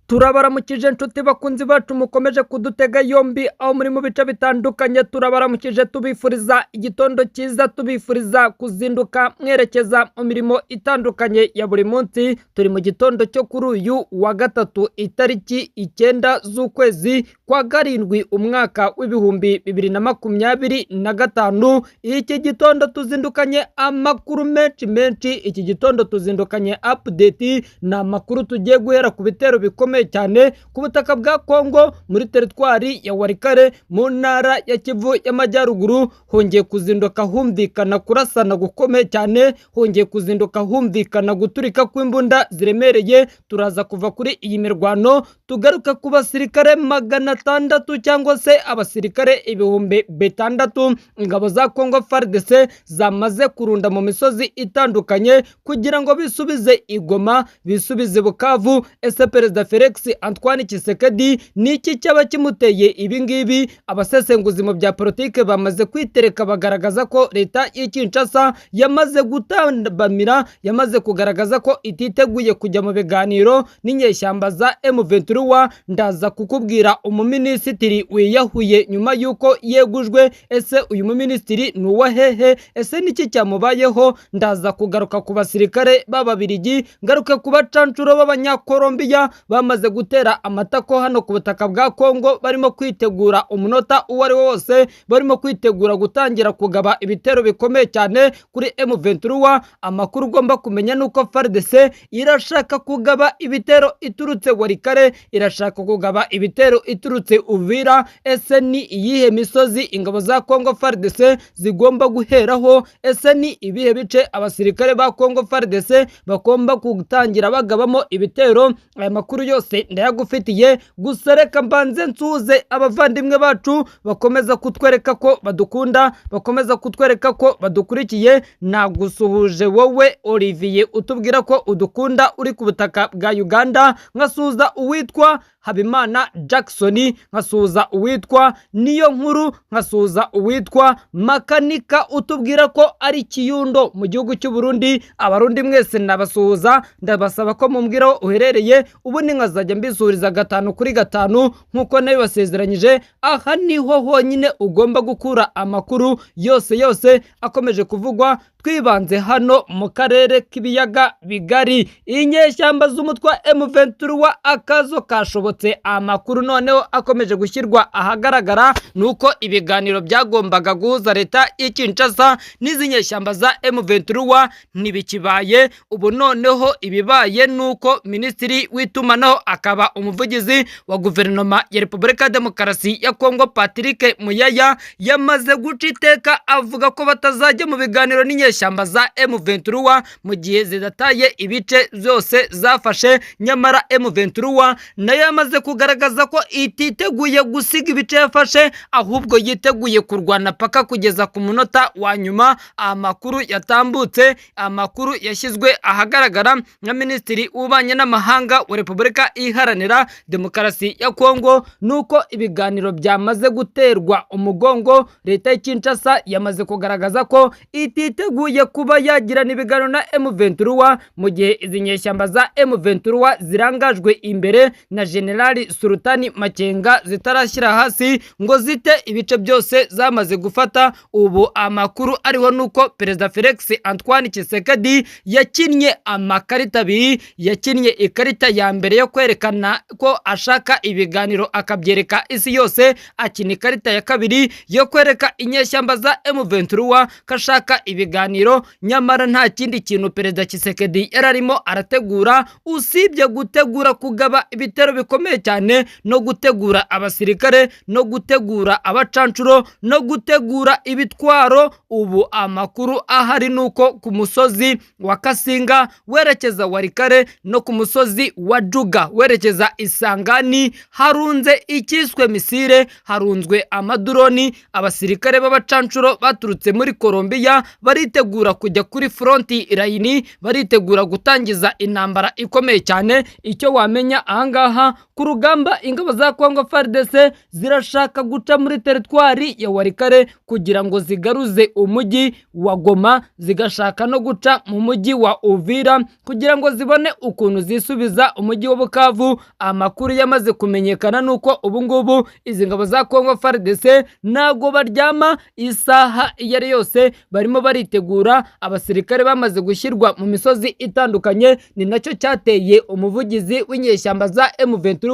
Turabaramukije nshuti bakunzi bacu mukomeje kudutega yombi aho muri mu bice bitandukanye. Turabaramukije, tubifuriza igitondo cyiza, tubifuriza kuzinduka mwerekeza mu mirimo itandukanye ya buri munsi. Turi mu gitondo cyo kuri uyu wa gatatu, itariki 9 z'ukwezi kwa karindwi, umwaka w'2025. Iki gitondo tuzindukanye amakuru menshi menshi. Iki gitondo tuzindukanye update. Ni amakuru tugiye guhera ku bitero bikomeye cyane ku butaka bwa Kongo, muri teritwari ya Walikale, mu ntara ya Kivu y'Amajyaruguru. Hongeye kuzinduka humvikana kurasana gukomeye cyane, hongeye kuzinduka humvikana guturika kw'imbunda ziremereye. Turaza kuva kuri iyi mirwano tugaruka ku basirikare 600 cyangwa se abasirikare 6000 ingabo za Kongo FARDC zamaze kurunda mu misozi itandukanye kugira ngo bisubize i Goma, bisubize Bukavu. Ese Perezida Felix Antoine Tshisekedi ni iki cyaba kimuteye ibi ngibi? Abasesenguzi mu bya politike bamaze kwitereka, bagaragaza ko leta y'i Kinshasa yamaze gutambamira, yamaze kugaragaza ko ititeguye kujya mu biganiro n'inyeshyamba za M23. Ndaza kukubwira umuminisitiri wiyahuye nyuma y'uko yegujwe. Ese uyu muminisitiri ni uwa hehe? Ese niki cyamubayeho? Ndaza kugaruka ku basirikare b'Ababirigi, ngaruke ku bacancuro b'Abanyakolombiya bamaze gutera amatako hano ku butaka bwa Kongo, barimo kwitegura umunota uwo ari wo wose, barimo kwitegura gutangira kugaba ibitero bikomeye cyane kuri M23. Amakuru ugomba kumenya nuko FARDC irashaka kugaba ibitero iturutse Walikale, irashaka kugaba ibitero iturutse Uvira. Ese ni iyihe misozi ingabo za Kongo FARDC zigomba guheraho? Ese ni ibihe bice abasirikare ba Kongo FARDC bagomba gutangira bagabamo ibitero? Aya makuru yose ndayagufitiye. Gusa reka mbanze nsuhuze abavandimwe bacu bakomeza kutwereka ko badukunda, bakomeza kutwereka ko badukurikiye. Nagusuhuje wowe Olivier utubwira ko udukunda uri ku butaka bwa Uganda, nkasuhuza uwitwa Habimana Jackson, nkasuhuza uwitwa Niyo Nkuru, nkasuhuza uwitwa Makanika utubwira ko ari Kiyundo mu gihugu cy'u Burundi. Abarundi mwese ndabasuhuza, ndabasaba ko mumbwira aho uherereye, ubundi nkazajya mbisuhuriza gatanu kuri gatanu nk'uko nabibasezeranyije. Aha niho honyine ugomba gukura amakuru yose yose akomeje kuvugwa, twibanze hano mu karere k'ibiyaga bigari. Inyeshyamba z'umutwe wa M23, akazo kashobotse. Amakuru noneho akomeje gushyirwa ahagaragara ni uko ibiganiro byagombaga guhuza leta y'i Kinshasa n'izi nyeshyamba za M23 ntibikibaye. Ubu noneho ibibaye ni uko minisitiri w'itumanaho akaba umuvugizi wa guverinoma ya Repubulika ya Demokarasi ya Kongo, Patrick Muyaya, yamaze guca iteka avuga ko batazajya mu biganiro n'inyeshyamba za M23 mu gihe zidataye ibice byose zafashe. Nyamara M23 nayo yamaze kugaragaza ko ititeguye gusiga ibice yafashe, ahubwo yiteguye kurwana paka kugeza ku munota wa nyuma. Amakuru yatambutse, amakuru yashyizwe ahagaragara na minisitiri w'ububanyi n'amahanga wa Repubulika Iharanira Demokarasi ya Kongo, nuko ibiganiro byamaze guterwa umugongo. Leta y'i Kinshasa yamaze kugaragaza ko ititeguye kuba yagirana ibiganiro na M23 mu gihe izi nyeshyamba za M23 zirangajwe imbere na Generali Sultani Makenga zitarashyira hasi ngo zite ibice byose zamaze gufata. Ubu amakuru ariho nuko Perezida Felix Antoine Tshisekedi yakinnye amakarita abiri. Yakinnye ikarita ya mbere yo kwerekana ko ashaka ibiganiro, akabyereka isi yose. Akina ikarita ya kabiri yo kwereka inyeshyamba za M23 ko ashaka ibiganiro, nyamara nta kindi kintu Perezida Tshisekedi yari arimo arategura usibye gutegura kugaba ibitero bikomeye cyane, no gutegura abasirikare, no gutegura abacancuro, no gutegura ibitwaro. Ubu amakuru ahari ni uko ku musozi wa Kasinga werekeza Walikale no ku musozi wa Juga werekeza Isangani harunze icyiswe missile, harunzwe amadroni. Abasirikare b'abacancuro baturutse muri Colombia baritegura kujya kuri front line, baritegura gutangiza intambara ikomeye cyane. Icyo wamenya ahangaha, Ku rugamba, ingabo za Kongo FARDC zirashaka guca muri teritwari ya Walikale kugira ngo zigaruze umujyi wa Goma, zigashaka no guca mu mujyi wa Uvira kugira ngo zibone ukuntu zisubiza umujyi wa Bukavu. Amakuru yamaze kumenyekana nuko ubu ngubu izi ngabo za Kongo FARDC ntabwo baryama, isaha iyo ari yose barimo baritegura. Abasirikare bamaze gushyirwa mu misozi itandukanye. Ni nacyo cyateye umuvugizi w'inyeshyamba za M23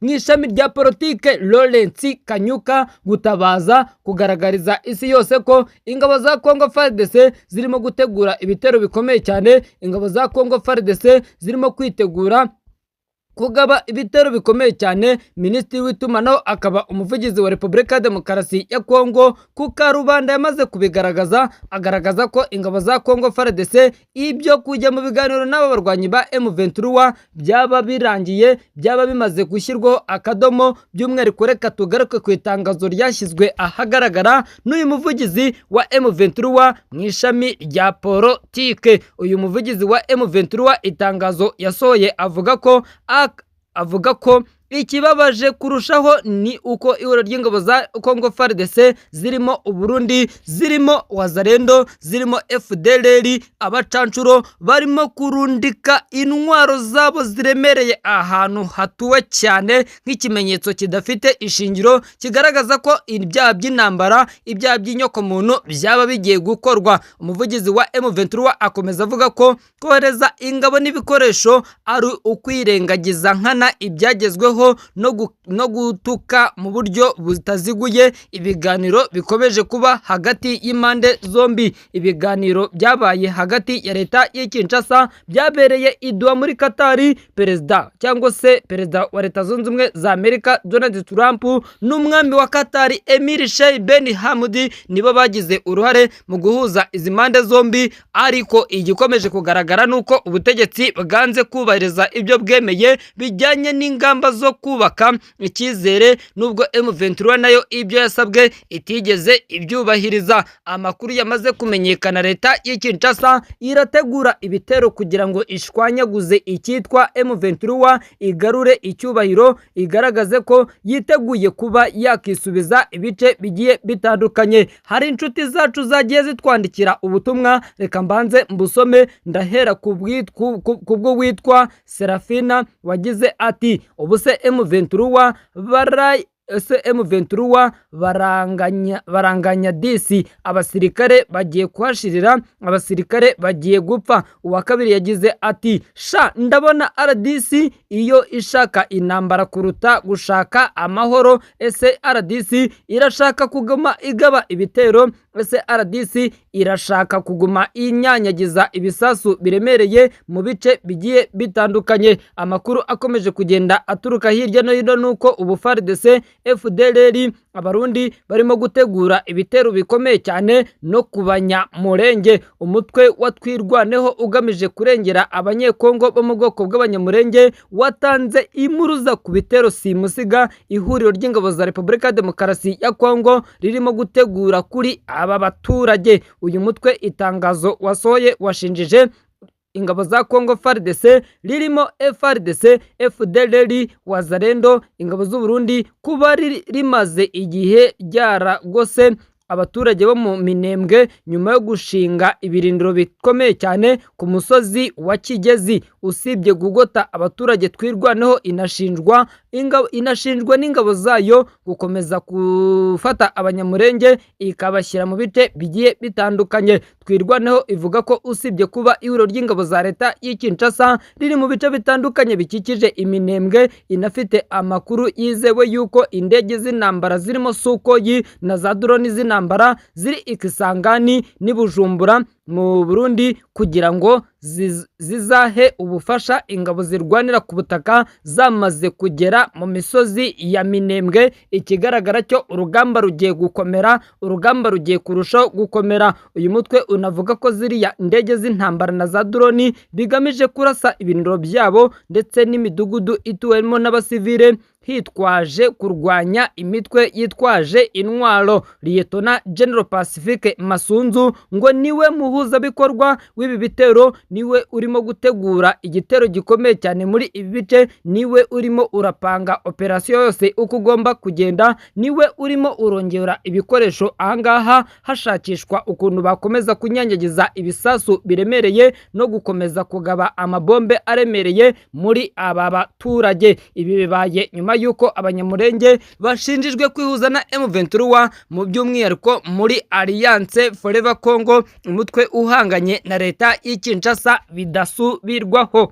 mu ishami rya politike, Lawrence Kanyuka, gutabaza, kugaragariza isi yose ko ingabo za Kongo FARDC zirimo gutegura ibitero bikomeye cyane. Ingabo za Kongo FARDC zirimo kwitegura kugaba ibitero bikomeye cyane. Minisitiri w'itumanaho akaba umuvugizi wa Repubulika ya Demokarasi ya Kongo ku karubanda yamaze kubigaragaza, agaragaza ko ingabo za Kongo FARDC ibyo kujya mu biganiro n'aba barwanyi ba M23 byaba birangiye, byaba bimaze gushyirwaho akadomo. By'umwihariko, reka tugaruke ku itangazo ryashyizwe ahagaragara n'uyu muvugizi wa M23 mu ishami rya politike. Uyu muvugizi wa M23, itangazo yasohoye, avuga ko ikibabaje kurushaho ni uko ihuriro ry'ingabo za Congo FARDC zirimo Uburundi, zirimo Wazalendo, zirimo FDLR, abacancuro, barimo kurundika intwaro zabo ziremereye ahantu hatuwe cyane, nk'ikimenyetso kidafite ishingiro kigaragaza ko ibyaha by'intambara, ibyaha by'inyokomuntu byaba bigiye gukorwa. Umuvugizi wa M23 akomeza avuga ko kohereza ingabo n'ibikoresho ari ukwirengagiza nkana ibyagezweho no gutuka mu buryo butaziguye ibiganiro bikomeje kuba hagati y'impande zombi. Ibiganiro byabaye hagati ya leta y'i Kinshasa byabereye i Doha muri Katari. Perezida cyangwa se perezida wa Leta Zunze Ubumwe za Amerika Donald Trump n'umwami wa Katari Emir Sheikh Ben Hamdi nibo bagize uruhare mu guhuza izi mpande zombi, ariko igikomeje kugaragara ni uko ubutegetsi bwanze kubahiriza ibyo bwemeye bijyanye n'ingamba zo kubaka icyizere, nubwo M23 nayo ibyo yasabwe itigeze ibyubahiriza. Amakuru yamaze kumenyekana, leta y'i Kinshasa irategura ibitero kugira ngo ishwanyaguze icyitwa M23, igarure icyubahiro, igaragaze ko yiteguye kuba yakisubiza ibice bigiye bitandukanye. Hari inshuti zacu zagiye zitwandikira ubutumwa, reka mbanze mbusome. Ndahera ku bwo witwa Serafina wagize ati: "Ubu se M23 bara ese M23 baranganya, baranganya disi, abasirikare bagiye kuhashirira, abasirikare bagiye gupfa." Uwa kabiri yagize ati: "Sha, ndabona RDC iyo ishaka intambara kuruta gushaka amahoro. Ese RDC irashaka kuguma igaba ibitero? Ese RDC irashaka kuguma inyanyagiza ibisasu biremereye mu bice bigiye bitandukanye?" Amakuru akomeje kugenda aturuka hirya no hino nuko ubu FARDC, FDLR, Abarundi barimo gutegura ibitero bikomeye cyane no ku Banyamurenge. Umutwe wa Twirwaneho ugamije kurengera Abanyekongo bo mu bwoko bw'Abanyamurenge watanze impuruza ku bitero simusiga ihuriro ry'ingabo za Repubulika ya Demokarasi ya Kongo ririmo gutegura kuri aba baturage. Uyu mutwe, itangazo wasohoye, washinjije ingabo za Congo FARDC ririmo FARDC, FDLR, Wazalendo, ingabo z'u Burundi kuba rimaze igihe ryaragose abaturage bo mu Minembwe nyuma yo gushinga ibirindiro bikomeye cyane ku musozi wa Kigezi. Usibye kugota abaturage, Twirwaneho inashinjwa n'ingabo zayo gukomeza gufata Abanyamurenge ikabashyira mu bice bigiye bitandukanye. Twirwaneho ivuga ko usibye kuba ihuriro ry'ingabo za leta y'i Kinshasa riri mu bice bitandukanye bikikije Iminembwe, inafite amakuru yizewe y'uko indege z'intambara zirimo Sukhoi na za drone z'intambara ziri i Kisangani n'i Bujumbura mu Burundi kugira ngo zizahe ubufasha ingabo zirwanira ku butaka zamaze kugera mu misozi ya Minembwe. Ikigaragara cyo, urugamba rugiye gukomera, urugamba rugiye kurushaho gukomera. Uyu mutwe unavuga ko ziriya ndege z'intambara na za drone bigamije kurasa ibirindiro byabo ndetse n'imidugudu ituwemo n'abasivile. hitwaje kurwanya imitwe yitwaje intwaro. Liyetona General Pacifique Masunzu ngo niwe muhuzabikorwa w'ibi bitero, niwe urimo gutegura igitero gikomeye cyane muri ibi bice, niwe urimo urapanga operasiyo yose uko ugomba kugenda, niwe urimo urongera ibikoresho ahangaha hashakishwa ukuntu bakomeza kunyanyagiza ibisasu biremereye no gukomeza kugaba amabombe aremereye muri aba baturage. Ibi bibaye nyuma y'uko Abanyamurenge bashinjijwe kwihuza na M23, mu by'umwihariko muri Alliance Forever Congo, umutwe uhanganye na leta y'i Kinshasa bidasubirwaho.